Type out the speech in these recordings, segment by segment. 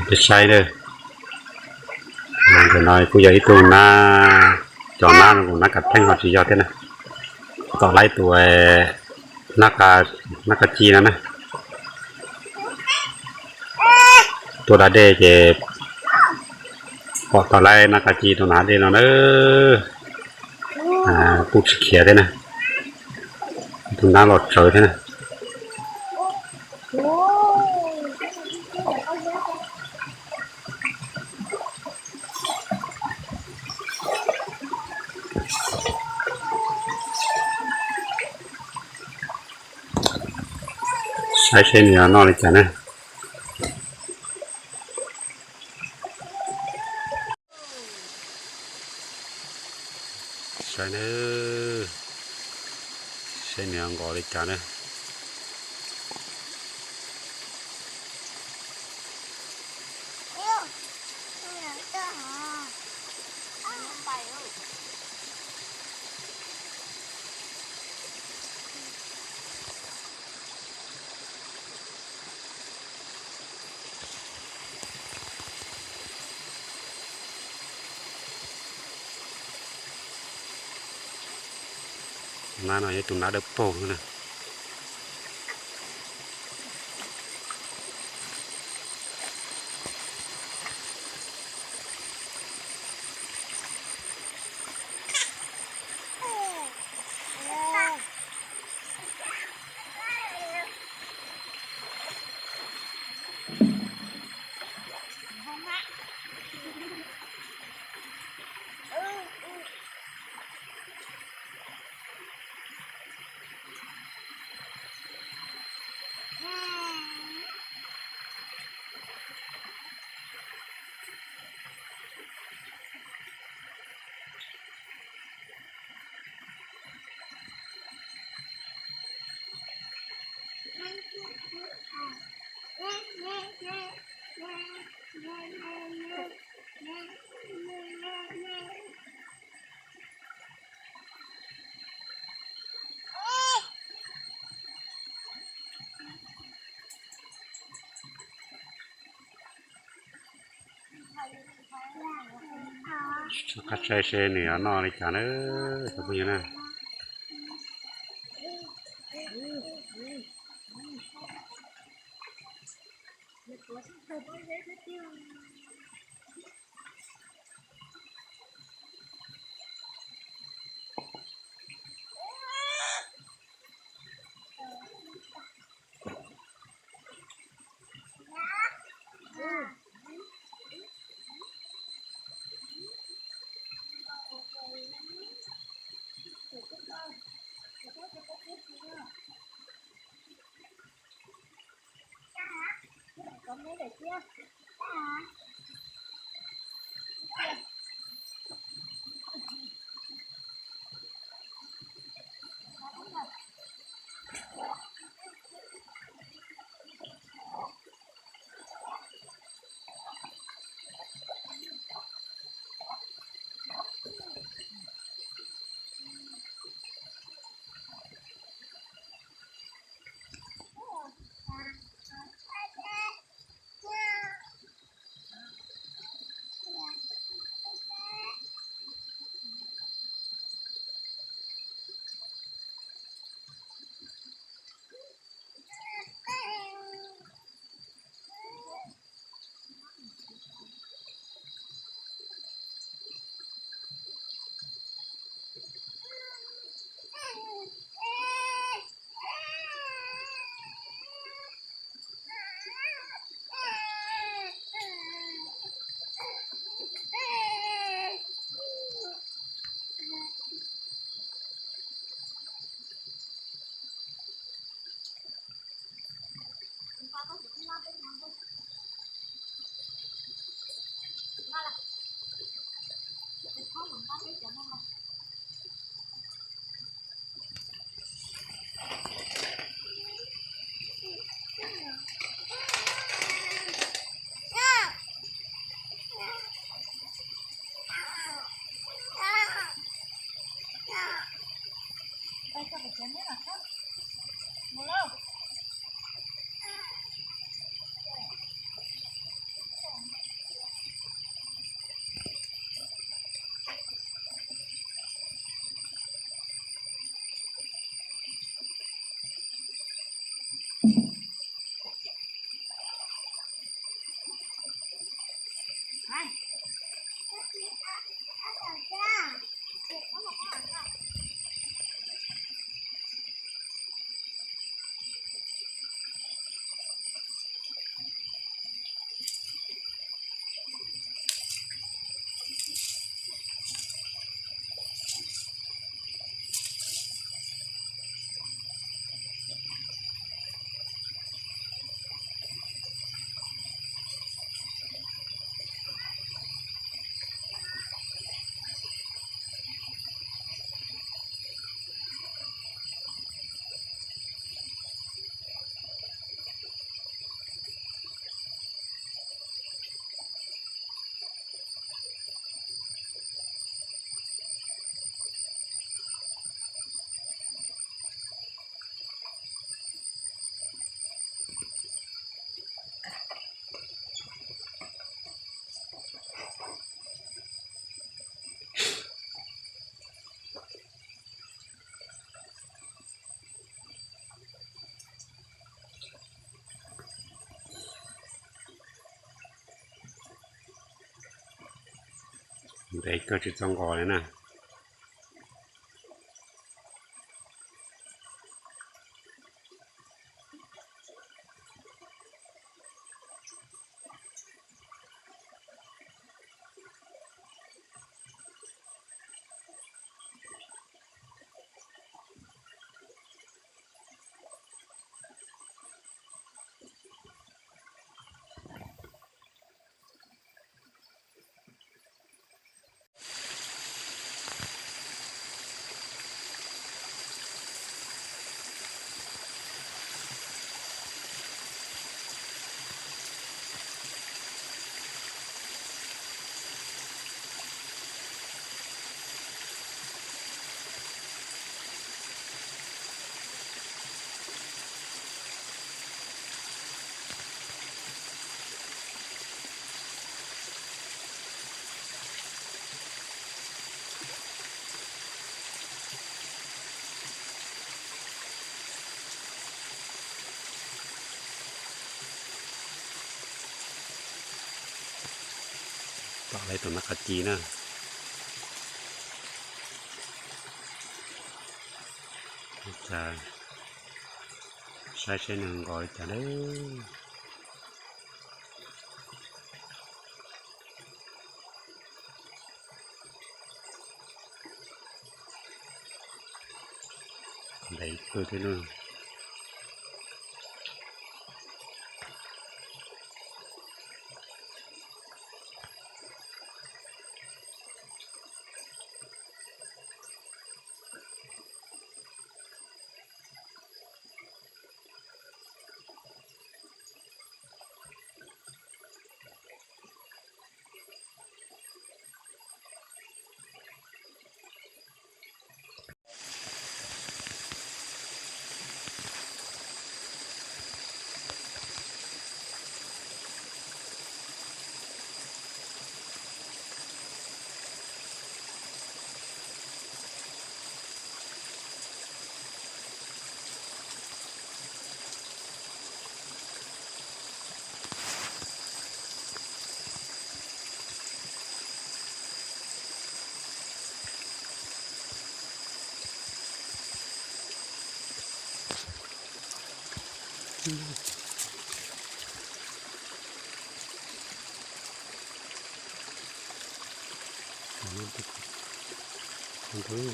Peb saib na, ntawm no kuj yog ib tug nab, cov nab no kuj nab kav theej ho tsis yog thiab na. Tom lawv tus nab qa ci no na, tuaj da dej ces pom tom lawv nab qa ci rau nram dej no na, kuj tsis khiav thiab na, tus nab los tsawv thiab na. Saib seb nws noj li cas na. Saib na, saib nws nqos li cas na. Nab no yog tus nab dawb paug na. Qab saib seb nws noj li cas na, cov phooj ywg na. Ntev kawg tsis txaus nqos li na. Tom lawv tus nab qab ci na. Saib seb nws nqos li cas na. Ntev kawg thiab na.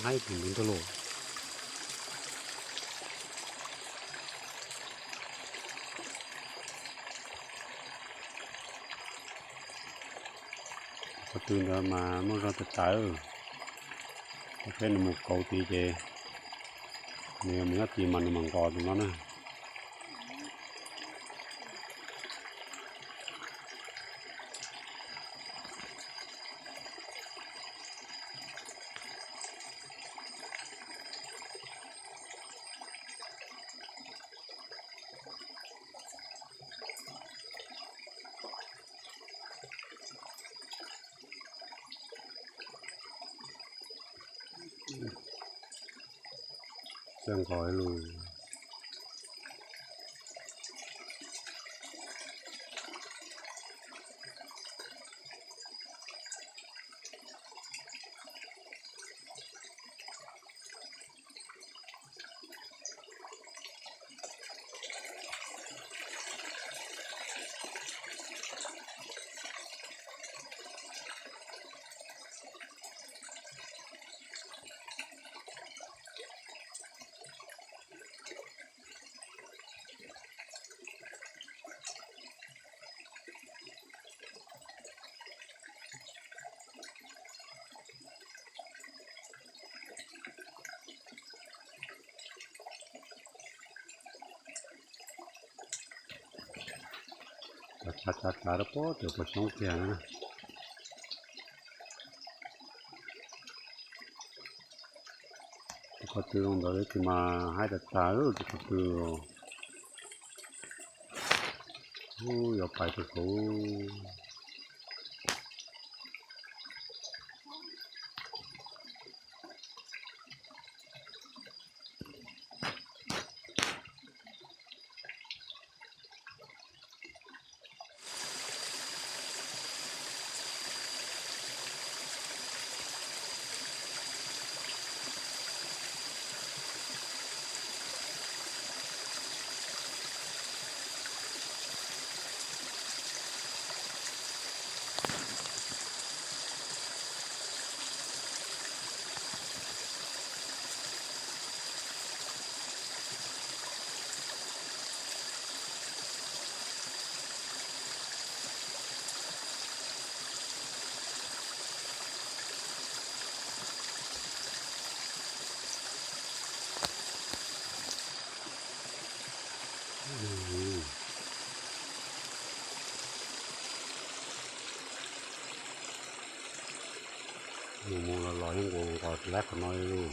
Haib tus ntawd los. Qhov twg ntawd mas muaj zog tas tas. Peb nws mus kauv tid ces nws mus nyob tid mas nws mam nqos tus no na. Txawj nqos lus. Tsav tsav tsav rau pem cov pos xyoob kiag na. Tus ko tw zoo ntawd tus mas haib tas tas tus ko tw. Ub, yuav pais rau saud. Mus mus los los yeej nqus nqos lab qhov no li.